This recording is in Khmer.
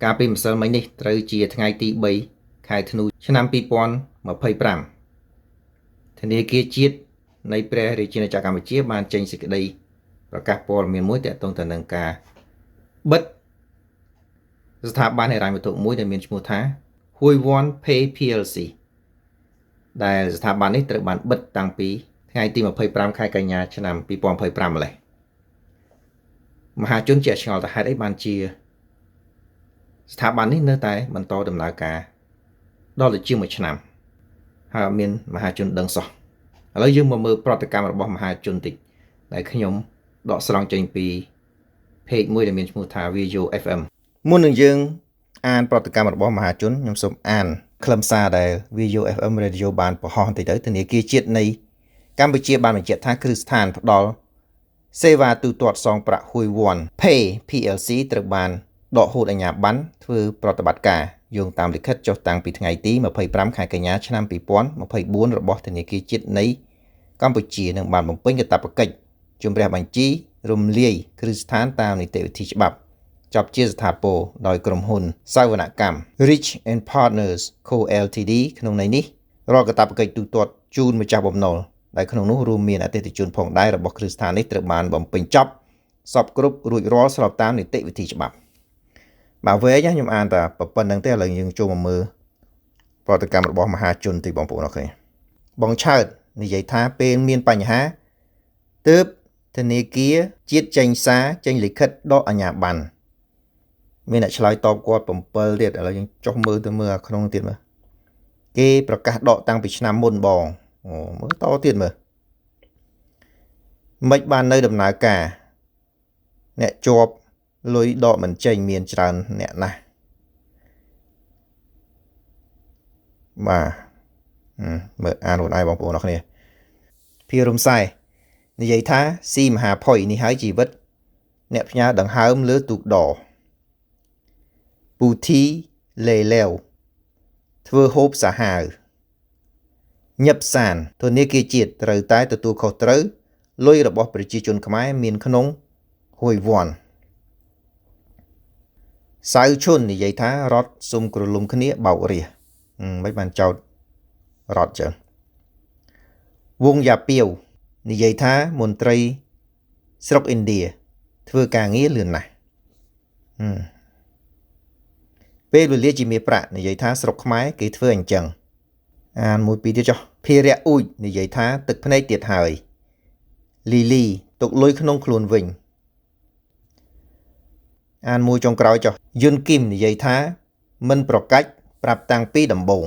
កាលពីម្សិលមិញនេះត្រូវជាថ្ងៃទី3ខែធ្នូឆ្នាំ2025ធនាគារជាតិនៃព្រះរាជាណាចក្រកម្ពុជាបានចេញសេចក្តីប្រកាសព័ត៌មានមួយទាក់ទងទៅនឹងការបិទស្ថាប័នហិរញ្ញវត្ថុមួយដែលមានឈ្មោះថា Huione Pay PLC ដែលស្ថាប័ននេះត្រូវបានបិទតាំងពីថ្ងៃទី25ខែកញ្ញាឆ្នាំ2025ម្លេះមហាជនជាឆ្ងល់ថាហេតុអីបានជាស្ថាប័ននេះនៅតែបន្តដំណើរការដល់ទៅជាង1ឆ្នាំហើយអត់មានមហាជនដឹងសោះឥឡូវយើងមកមើលប្រតិកម្មរបស់មហាជនតិចដែលខ្ញុំដកស្រង់ចេញពី page មួយដែលមានឈ្មោះថា Video FM មុននឹងយើងអានប្រតិកម្មរបស់មហាជនខ្ញុំសូមអានខ្លឹមសារដែល Video FM Radio បានបង្ហោះបន្តិចទៅធនាគារជាតិនៃកម្ពុជាបានបញ្ជាក់ថាគ្រឹះស្ថានផ្ដល់សេវាទូទាត់សងប្រាក់ Huione Pay PLC ត្រូវបានដកហូតអាជ្ញាប័ណ្ណធ្វើប្រតិបត្តិការយោងតាមលិខិតចុះតាំងពីថ្ងៃទី25ខែកញ្ញាឆ្នាំ2024របស់ធនាគារជាតិនៃកម្ពុជានឹងបានបំពេញកាតព្វកិច្ចជំរះបញ្ជីរំលាយគ្រឹះស្ថានតាមនីតិវិធីច្បាប់ចប់ជាស្ថាពរដោយក្រុមហ៊ុនសាវនកម្ម Rich and Partners Co Ltd ក្នុងន័យនេះរាល់កាតព្វកិច្ចទូទាត់ជូនម្ចាស់បំណុលដែលក្នុងនោះរួមមានអតិថិជនផងដែររបស់គ្រឹះស្ថាននេះត្រូវបានបំពេញចប់សពគ្រប់រួចរាល់ស្របតាមនីតិវិធីច្បាប់បាទវែងខ្ញុំអានតែប៉ុណ្្នឹងទេឥឡូវយើងចូលមកមើលប្រតិកម្មរបស់មហាជនតិចបងប្អូនអរគុណបងឆើតនិយាយថាពេលមានបញ្ហាទើបធនាគារជាតិចេញសារចេញលិខិតដកអាជ្ញាប័ណ្ណមានអ្នកឆ្លើយតបគាត់7ទៀតឥឡូវយើងចុះមើលទៅមើលក្នុងទៀតមើលគេប្រកាសដកតាំងពីឆ្នាំមុនបងអូមើលតទៀតមើលមិនបាននៅដំណើរការអ្នកជាប់លុយដកមិនចេញមានច្រើនអ្នកណាស់បាទមើលអានខ្លួនឯងបងប្អូនអរគ្នាភារំសែនិយាយថាស៊ីមហាភុយនេះហើយជីវិតអ្នកផ្ញើដង្ហើមលើទូកដពូធីលេលែវធ្វើហូបសាហាវញឹបសានធនាគារជាតិត្រូវតែទទួលខុសត្រូវលុយរបស់ប្រជាជនខ្មែរមានក្នុងហួយវ័នសៅឈុននិយាយថារត់សុំក្រលុំគ្នាបោករាសមិនបានចោតរត់ចឹងវងយ៉ាពាវនិយាយថាមន្ត្រីស្រុកឥណ្ឌាធ្វើការងារលឿនណាស់ពេលវេលាជាមានប្រាក់និយាយថាស្រុកខ្មែរគេធ្វើអញ្ចឹងអានមួយពីរទៀតចុះភារៈអ៊ូចនិយាយថាទឹកភ្នែកទៀតហើយលីលីទុកលុយក្នុងខ្លួនវិញអានមួយចុងក្រោយចុះយុនគីមនិយាយថាមិនប្រកាច់ប្រាប់តាំងពីដំបូង